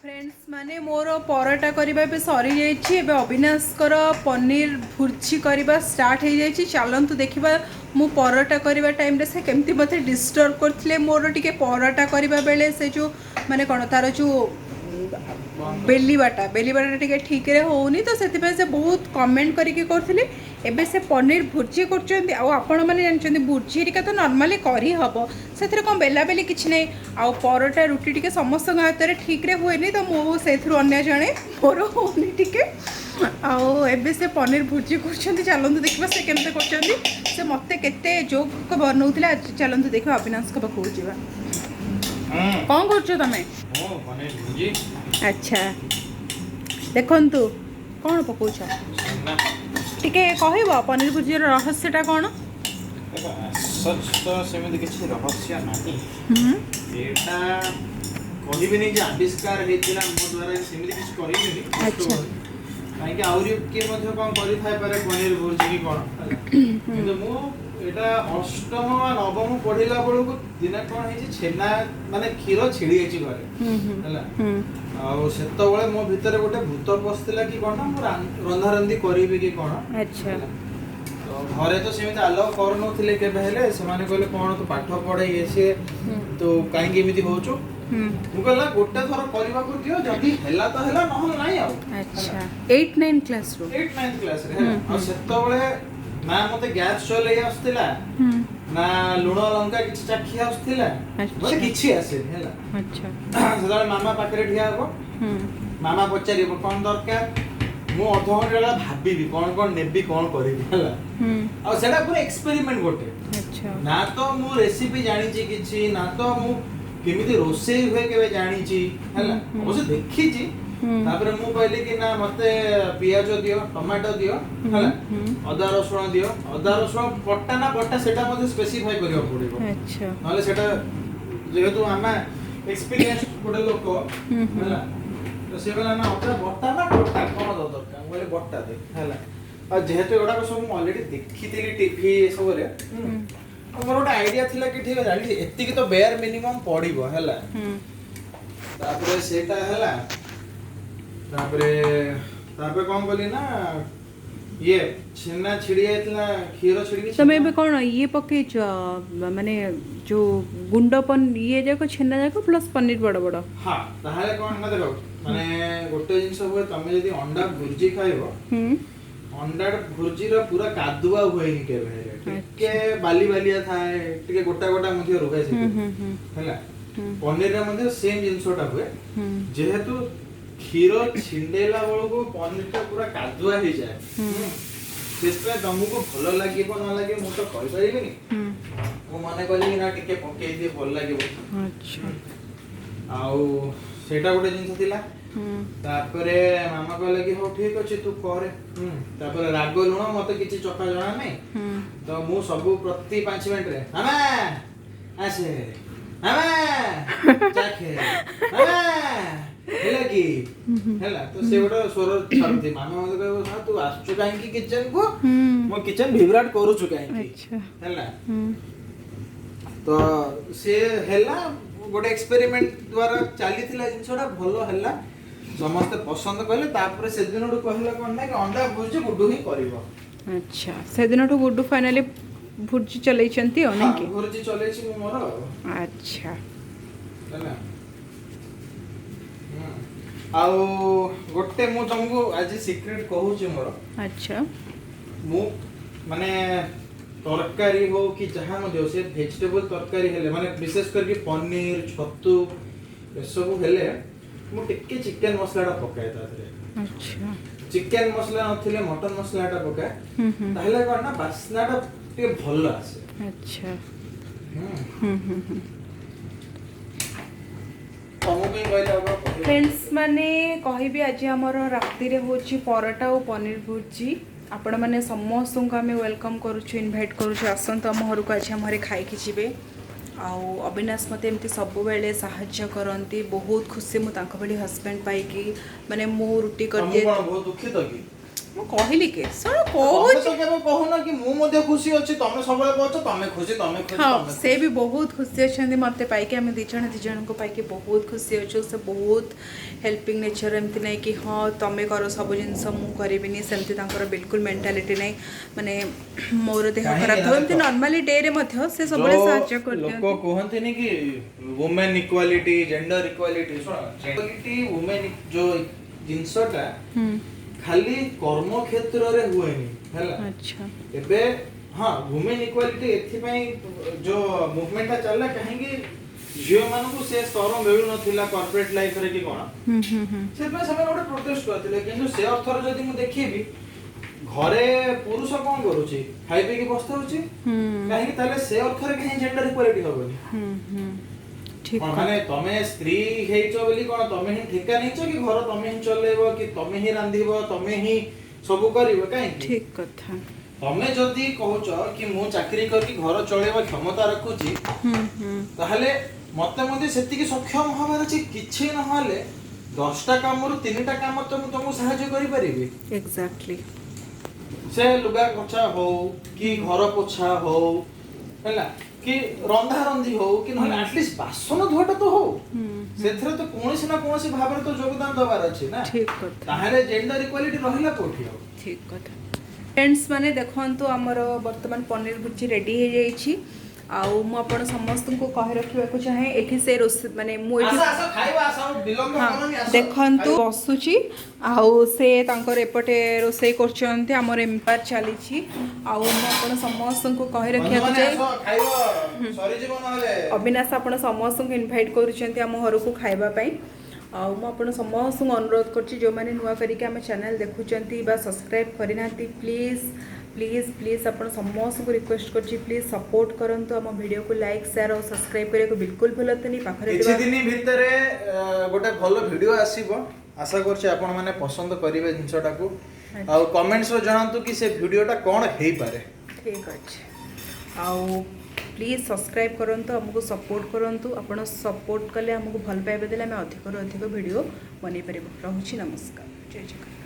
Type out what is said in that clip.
Friends ମାନେ, ମୋର ପରଟା କରିବା ଏବେ ସରିଯାଇଛି। ଏବେ ଅବିନାଶଙ୍କର ପନିର ଭୁର୍ଜି କରିବା ଷ୍ଟାର୍ଟ ହେଇଯାଇଛି। ଚାଲନ୍ତୁ ଦେଖିବା, ମୁଁ ପରଟା କରିବା ଟାଇମ୍ରେ ସେ କେମିତି ମୋତେ ଡିଷ୍ଟର୍ବ କରିଥିଲେ। ମୋର ଟିକେ ପରଟା କରିବା ବେଳେ ସେ ଯେଉଁ ମାନେ କ'ଣ ତାର ଯେଉଁ ବେଲିବାଟା ଟିକେ ଠିକ୍ରେ ହେଉନି, ତ ସେଥିପାଇଁ ସେ ବହୁତ କମେଣ୍ଟ କରିକି କରୁଥିଲେ। ଏବେ ସେ ପନିର ଭୁର୍ଜି କରୁଛନ୍ତି। ଆଉ ଆପଣମାନେ ଜାଣିଛନ୍ତି, ଭୁର୍ଜି ହେରିକା ତ ନର୍ମାଲି କରିହେବ, ସେଥିରେ କ'ଣ ବେଲା ବେଲି କିଛି ନାହିଁ। ଆଉ ପରଟା, ରୁଟି ଟିକେ ସମସ୍ତଙ୍କ ହାତରେ ଠିକ୍ରେ ହୁଏନି, ତ ମୁଁ ସେଥିରୁ ଅନ୍ୟ ଜଣେ, ମୋର ହେଉନି ଟିକେ। ଆଉ ଏବେ ସେ ପନିର ଭୁର୍ଜି କରୁଛନ୍ତି। ଚାଲନ୍ତୁ ଦେଖିବା ସେ କେମିତି କରୁଛନ୍ତି, ସେ ମୋତେ କେତେ ଜୋକ୍ ବନଉଥିଲେ ଆଜି। ଚାଲନ୍ତୁ ଦେଖିବା, ଅବିନାଶଙ୍କ ପାଖକୁ ଯିବା। କ'ଣ କରୁଛ ତମେ? ମୁଁ ପନିର ଭୁର୍ଜି। ଆଚ୍ଛା, ଦେଖନ୍ତୁ କ'ଣ ପକଉଛ। ଛେନା। ଟିକେ କହିବ ପନିର ଭୁଜିର ରହସ୍ୟଟା କ'ଣ? ଦେଖ, ସଚ୍ ତ ସେମିତି କିଛି ରହସ୍ୟ ନାହିଁ। ଏଇଟା କହିବିନି ଯେ ଆବିଷ୍କାର ହେଇଥିଲା ମୋ ଦ୍ୱାରା, ସେମିତି କିଛି କହିବିନି। କାହିଁକି ଆହୁରି କିଏ ମଧ୍ୟ କ'ଣ କରିଥାଇପାରେ ପନିର ଭୁର୍ଜି କି କ'ଣ ହେଲା। କିନ୍ତୁ ମୁଁ ଏଇଟା ଅଷ୍ଟମ ବା ନବମ ପଢିଲା ବେଳକୁ ଦିନେ କ'ଣ ହେଇଛି, ଛେନା ମାନେ କ୍ଷୀର ଛିଡି ଯାଇଛି ଘରେ ହେଲା। ଆଉ ସେତେବେଳେ ମୋ ଭିତରେ ଗୋଟେ ଭୂତ ପଶିଥିଲା କି କ'ଣ ନା ମୁଁ ରନ୍ଧାରନ୍ଧି କରିବି କି କ'ଣ। ହେଲା। ତ ଘରେ ତ ସେମିତି ଆଲାଉ କରୁନଥିଲେ କେବେ ହେଲେ। ସେମାନେ କହିଲେ, "କ'ଣ ତୁ ପାଠ ପଢେ, ଇଏ ସିଏ, ତୁ କାହିଁକି ଏମିତି ହଉଛୁ?" ମୁଁ କହିଲା, "ଗୋଟେ ଥର କରିବାକୁ ଦିଅ, ଯଦି ହେଲା ତ ହେଲା, ନହେଲେ ନାହିଁ ଆଉ।" ଆଚ୍ଛା, ଏଇଟ୍ ନାଇନ୍ କ୍ଲାସ୍ରୁ? ଏଇଟ୍ ନାଇନ୍ଥ କ୍ଲାସରେ ହେଲା। ଆଉ ସେତେବେଳେ ନା ମତେ ଗ୍ୟାସ୍ ଚଲେଇ ଆସୁଥିଲା, ନା ଲୁଣ ଲଙ୍କା କିଛି ଚାଖି ଆସୁଥିଲା। ମତେ କିଛି ଆସେନି ହେଲା। ସେତେବେଳେ ମାମା ପାଖରେ ଠିଆ ହବ, ମାମା ପଚାରିବ କ'ଣ ଦରକାର, ମୁଁ ଅଧଘଣ୍ଟା ହେଲା ଭାବିବି କ'ଣ କ'ଣ ନେବି, କ'ଣ କରିବି ହେଲା। ଆଉ ସେଟା ପୁରା ଏକ୍ସପେରିମେଣ୍ଟ ଗୋଟେ। ନା ତ ମୁଁ ରେସିପି ଜାଣିଛି କିଛି, ନା ତ ମୁଁ କେମିତି ରୋଷେଇ ହୁଏ କେବେ ଜାଣିଛି ହେଲା। ଅବଶ୍ୟ ଦେଖିଛି। ତାପରେ ମୁଁ କହିଲି କି ନା, ମତେ ପିଆଜ ଦିଅ, ଟମାଟୋ ଦିଅ ହେଲା, ଅଦା ରସୁଣ ଦିଅ। ଅଦା ରସୁଣ କଟା ନା ବଟା, ସେଟା ମଧ୍ୟ ସ୍ପେସିଫାଇ କରିବାକୁ ପଡିବ। ନହେଲେ ସେଟା ଯେହେତୁ ଆମେ ଏକ୍ସପିରିଏନ୍ସ ଗୋଟେ ଲୋକ ହୁଁ, ହୁଁ। ହେଲା, ତ ସେ କହିଲା, "ନା, ଅଦା ବଟା ନା କଟା, କ'ଣ ଦରକାର?" ମୁଁ କହିଲି, "ବଟା ଦେ" ହେଲା। ଆଉ ଯେହେତୁ ଏଗୁଡ଼ାକ ସବୁ ମୁଁ ଅଲରେଡି ଦେଖିଥିଲି ଟିଭି ଏସବୁରେ, ଆଉ ମୋର ଗୋଟେ ଆଇଡିଆ ଥିଲା କି ଠିକ ଅଛି, ଆଟଲିଷ୍ଟ ଏତିକି ତ ବେୟାର ମିନିମମ୍ ପଡିବ ହେଲା। ତାପରେ ସେଇଟା ହେଲା। ତାପରେ ତାପରେ କ'ଣ କଲି ନା, ଇଏ ଛେନା ଛିଡି ଯାଇଥିଲା, କ୍ଷୀର ଛିଡିକି ତମେ ଏବେ କ'ଣ ଇଏ ପକେଇଛ, ମାନେ ଯୋଉ ଗୁଣ୍ଡ ଇଏ ଯାକ, ଛେନା ଯାକ ପ୍ଲସ୍ ପନିର ବଡ଼ ବଡ଼? ହଁ, ତାହେଲେ କ'ଣ ନା ଦେଖ, ମାନେ ଗୋଟେ ଜିନିଷ ହୁଏ, ତମେ ଯଦି ଅଣ୍ଡା ଭୁର୍ଜି ଖାଇବ, ଅଣ୍ଡା ଭୁର୍ଜିର ପୁରା କାଦୁଆ ହୁଏନି କେବେ ହେଲେ। ଟିକେ ବାଲି ବାଲିଆ ଥାଏ, ଟିକେ ଗୋଟା ଗୋଟା ମଧ୍ୟ ରୁହେ ସେଥିରେ ହେଲା। ପନିରରେ ମଧ୍ୟ ସେମ୍ ଜିନିଷଟା ହୁଏ। ଯେହେତୁ କ୍ଷୀର ଛିଣ୍ଡେଇଲା ବେଳକୁ ପନିରଟା ପୁରା କାଦୁଆ ହେଇଯାଏ, ସେଥିପାଇଁ ତମକୁ ଭଲ ଲାଗିବ ନ ଲାଗିବ ମୁଁ ତ କହିପାରିବିନି। ମୁଁ ମନେ କଲି କି ନା, ଟିକେ ପକେଇ ଦିଏ, ଭଲ ଲାଗିବ। ଆଉ ସେଇଟା ଗୋଟେ ଜିନିଷ ଥିଲା। ତାପରେ ମାମା କହିଲେ କି ହଉ, ଠିକ ଅଛି, ତୁ କରେ। ତାପରେ ରାଗ ଲୁଣ ମତେ କିଛି ଚଖା ଜଣା ନାହିଁ। ତ ମୁଁ ସବୁ ପ୍ରତି 5 ମିନିଟରେ, "ମାମା ଆସେ, ମାମା ଚାଖେ, ମାମା ହେଲା କି?" ହେଲା। ତ ସେ ଗୋଟେ ସ୍ୱର ଛାଡୁଛି। ମାମା ମତେ କହିବ, "ହଁ, ତୁ ଆସୁଛୁ କାହିଁକି କିଚେନ କୁ? ମୋ କିଚେନ ଭିବ୍ରେଟ୍ କରୁଛୁ କାହିଁକି?" ହେଲା। ତ ସେ ହେଲା ଗୋଟେ ଏକ୍ସପେରିମେଣ୍ଟ ଦ୍ୱାରା ଚାଲିଥିଲା ଜିନିଷଟା, ଭଲ ହେଲା, ସମସ୍ତେ ପସନ୍ଦ କଲେ। ତାପରେ ସେଦିନଠୁ କହିଲା କ'ଣ ନା କି ଅଣ୍ଡା ଭୁର୍ଜି ଗୁଡୁ ହିଁ କରିବ। ଆଚ୍ଛା, ସେଦିନଠୁ ଗୁଡୁ ଫାଇନାଲି ଭୁର୍ଜି ଚଲେଇଛନ୍ତି ଆଉ, ନାଇଁ କି? ଭୁର୍ଜି ଚଲେଇଛି ମୁଁ ମୋର ଆଉ। ହେଲା। ଆଉ ଗୋଟେ ମୁଁ ତମକୁ ଆଜି ସିକ୍ରେଟ କହୁଛି ମୋର। ମୁଁ ମାନେ ତରକାରୀ ହଉ କି ଯାହା ମଧ୍ୟ ହଉ, ସେ ଭେଜିଟେବଲ ତରକାରୀ ହେଲେ, ମାନେ ବିଶେଷ କରିକି ପନିର, ଛତୁ ଏସବୁ ହେଲେ ମୁଁ ଟିକେ ଚିକେନ ମସଲାଟା ପକାଏ ତା ଦେହରେ। ଚିକେନ ମସଲା ନଥିଲେ ମଟନ ମସଲାଟା ପକାଏ। ହୁଁ ହୁଁ ତାହେଲେ କ'ଣ ନା ବାସ୍ନାଟା ଟିକେ ଭଲ ଆସେ। ହୁଁ। ହୁଁ ହୁଁ ହୁଁ ତମକୁ ହିଁ କହିଲେ ଆଉ କଣ କହିବି? ଫ୍ରେଣ୍ଡସ୍ ମାନେ, କହିବି, ଆଜି ଆମର ରାତିରେ ହେଉଛି ପରଟା ଆଉ ପନିର ଭୁର୍ଜି। ଆପଣମାନେ ସମସ୍ତଙ୍କୁ ଆମେ welcome କରୁଛୁ, ଇନଭାଇଟ୍ କରୁଛୁ। ଆସନ୍ତୁ ଆମ ଘରକୁ, ଆଜି ଆମ ଘରେ ଖାଇକି ଯିବେ। ଆଉ ଅବିନାଶ ମୋତେ ଏମିତି ସବୁବେଳେ ସାହାଯ୍ୟ କରନ୍ତି। ବହୁତ ଖୁସି ମୁଁ ତାଙ୍କ ଭଳି ହଜବେଣ୍ଡ ପାଇକି। ମାନେ ମୁଁ ରୁଟି ମୁଁ କରିଦିଏ। କଣ ବହୁତ ଦୁଃଖିତ କି? ମୁଁ କହିଲି କି ଶୁଣ ତମେ କହୁଛି। ତ କେବେ କହୁନ କି ମୁଁ ମଧ୍ୟ ଖୁସି ଅଛି। ତମେ ସବୁବେଳେ କହୁଛ ତମେ ଖୁସି, ତମେ ଖୁସି, ତମେ ସେ ବି ବହୁତ ଖୁସି ଅଛନ୍ତି ମୋତେ ପାଇକି। ଆମେ ଦୁଇ ଜଣ ଦୁଇ ଜଣଙ୍କୁ ପାଇକି ବହୁତ ଖୁସି ଅଛୁ। ସେ ବହୁତ ହେଲ୍ପିଂ ନେଚର୍। ଏମିତି ନାହିଁ କି ହଁ, ତମେ କର ସବୁ ଜିନିଷ, ମୁଁ କରିବିନି, ସେମିତି ତାଙ୍କର ବିଲକୁଲ ମେଣ୍ଟାଲିଟି ନାହିଁ। ମାନେ ମୋର ଦେହ କାହିଁକି ଖରାପ ନା ଥିବ, ଏମିତି ଦେଖ, ନର୍ମାଲି ଡେରେ ମଧ୍ୟ ସେ ସବୁବେଳେ ଯୋଉ ସାହାଯ୍ୟ ଲୋକ କରିଦିଅନ୍ତି। କୁହନ୍ତିନି କି ଓମେନ୍ ଇକ୍ୱାଲିଟି, ଜେଣ୍ଡର ଇକ୍ୱାଲିଟି, ଶୁଣ, ଇକ୍ୱାଲିଟି ଓମେନ୍ ଯୋଉ ଜିନିଷଟା ଖାଲି କର୍ମ କ୍ଷେତ୍ରରେ ହୁଏନି, ହେଲା। ଏବେ ହଁ, ଓମେନ୍ ଇକ୍ୱାଲିଟି ଏଥିପାଇଁ ଯୋଉ ମୁଭମେଣ୍ଟଟା ଚାଲିଲା, କାହିଁକି ଝିଅ ମାନଙ୍କୁ ସେ ସ୍ତର ମିଳୁନଥିଲା କର୍ପୋରେଟ ଲାଇଫରେ କି କଣ, ହୁଁ ହୁଁ ହୁଁ ସେଥିପାଇଁ ସେମାନେ ଗୋଟେ ପ୍ରୋଟେଷ୍ଟ କରିଥିଲେ। କିନ୍ତୁ ସେ ଅର୍ଥରେ ଯଦି ମୁଁ ଦେଖିବି, ଘରେ ପୁରୁଷ କଣ କରୁଛି? ଖାଇ ପିଇକି ବସିଥାଉଛି। କାହିଁକି ତାହେଲେ ସେ ଅର୍ଥରେ କାହିଁ ଜେଣ୍ଡର ଇକ୍ୱାଲିଟି ହବନି? ହୁଁ ହୁଁ ଠିକ। କଣ ମାନେ ତମେ ସ୍ତ୍ରୀ ହେଇଛ ବୋଲି କଣ ତମେ ହିଁ ଠିକା ନେଇଛ କି ଘର ତମେ ହିଁ ଚଲେଇବ, କି ତମେ ହିଁ ରାନ୍ଧିବ, ତମେ ହିଁ ସବୁ କରିବ? କାହିଁକି? ଠିକ କଥା। ତମେ ଯଦି କହୁଛ କି ମୁଁ ଚାକିରି କରିକି ଘର ଚଳେଇବା କ୍ଷମତା ରଖୁଛି, ହୁଁ ହୁଁ ତାହେଲେ ମତେ ମଧ୍ୟ ସେତିକି ସକ୍ଷମ ହବାର ଅଛି। କିଛି ନହେଲେ 10ଟା କାମରୁ ତିନିଟା କାମ ତ ମୁଁ ତମକୁ ସାହାଯ୍ୟ କରିପାରିବି। ସେ ଲୁଗା କଛା ହଉ କି ଘର ପୋଛା ହଉ, ହେଲା, କି ରନ୍ଧା ରନ୍ଧି ହଉ, କି ନହେଲେ ଆଟଲିଷ୍ଟ ବାସନ ଧୁଆଟା ତ ହଉ, ସେଥିରେ ତ କୌଣସି ନା କୌଣସି ଭାବରେ ତ ଯୋଗଦାନ ଦବାର ଅଛି ନା। ଠିକ କଥା। ତାହେଲେ ଜେଣ୍ଡର ଇକ୍ୱାଲିଟି ରହିଲା କୋଉଠି ଆଉ? ଠିକ କଥା। ଫ୍ରେଣ୍ଡସ୍ ମାନେ, ଦେଖନ୍ତୁ, ଆମର ବର୍ତ୍ତମାନ ପନିର ଭୁର୍ଜି ରେଡ଼ି ହେଇଯାଇଛି। ଆଉ ମୁଁ ଆପଣ ସମସ୍ତଙ୍କୁ କହି ରଖିବାକୁ ଚାହେଁ, ଏଠି ସେ ରୋଷେଇ ମାନେ ମୁଁ ଏଠି ଆସ, ଆସ, ଖାଇବା ଆସ, ଆଉ ବିଳମ୍ବ କରନି, ଆସ। ଦେଖନ୍ତୁ, ବସୁଛି ଆଉ ସେ ତାଙ୍କର ଏପଟେ ରୋଷେଇ କରୁଛନ୍ତି। ଆମର ଏମ୍ପାର ଚାଲିଛି। ଆଉ ମୁଁ ଆପଣ ସମସ୍ତଙ୍କୁ କହି ରଖିବାକୁ ବନ୍ଧୁମାନେ, ଚାହେଁ, ଆସ ଖାଇବ, ସରିଯିବ ନହେଲେ। ଅବିନାଶ ଆପଣ ସମସ୍ତଙ୍କୁ ଇନଭାଇଟ୍ କରୁଛନ୍ତି ଆମ ଘରକୁ ଖାଇବା ପାଇଁ। ଆଉ ମୁଁ ଆପଣ ସମସ୍ତଙ୍କୁ ଅନୁରୋଧ କରୁଛି, ଯେଉଁମାନେ ନୂଆ କରିକି ଆମ ଚ୍ୟାନେଲ୍ ଦେଖୁଛନ୍ତି ବା ସବସ୍କ୍ରାଇବ୍ କରିନାହାନ୍ତି, ପ୍ଲିଜ୍ ପ୍ଲିଜ୍ ପ୍ଲିଜ୍, ଆପଣ ସମସ୍ତଙ୍କୁ ରିକ୍ୱେଷ୍ଟ କରୁଛି, ପ୍ଲିଜ୍ ସପୋର୍ଟ କରନ୍ତୁ। ଆମ ଭିଡ଼ିଓକୁ ଲାଇକ୍, ସେୟାର ଆଉ ସବସ୍କ୍ରାଇବ୍ କରିବାକୁ ବିଲକୁଲ ଭୁଲନ୍ତୁନି। ପାଖରେ କିଛି ଥିବା ଦିନ ଭିତରେ ଗୋଟେ ଭଲ ଭିଡିଓ ଆସିବ। ଆଶା କରୁଛି ଆପଣ ମାନେ ପସନ୍ଦ କରିବେ ଜିନିଷଟାକୁ। ଆଉ କମେଣ୍ଟସରେ ଜଣାନ୍ତୁ କି ସେ ଭିଡିଓଟା କ'ଣ ହେଇପାରେ। ଠିକ୍ ଅଛି। ଆଉ ପ୍ଲିଜ୍ ସବସ୍କ୍ରାଇବ୍ କରନ୍ତୁ, ଆମକୁ ସପୋର୍ଟ କରନ୍ତୁ। ଆପଣ ସପୋର୍ଟ କଲେ, ଆମକୁ ଭଲ ପାଇବା ଦେଲେ ଆମେ ଅଧିକରୁ ଅଧିକ ଭିଡ଼ିଓ ବନେଇ ପାରିବୁ। ରହୁଛି, ନମସ୍କାର, ଜୟ ଜଗନ୍ନାଥ।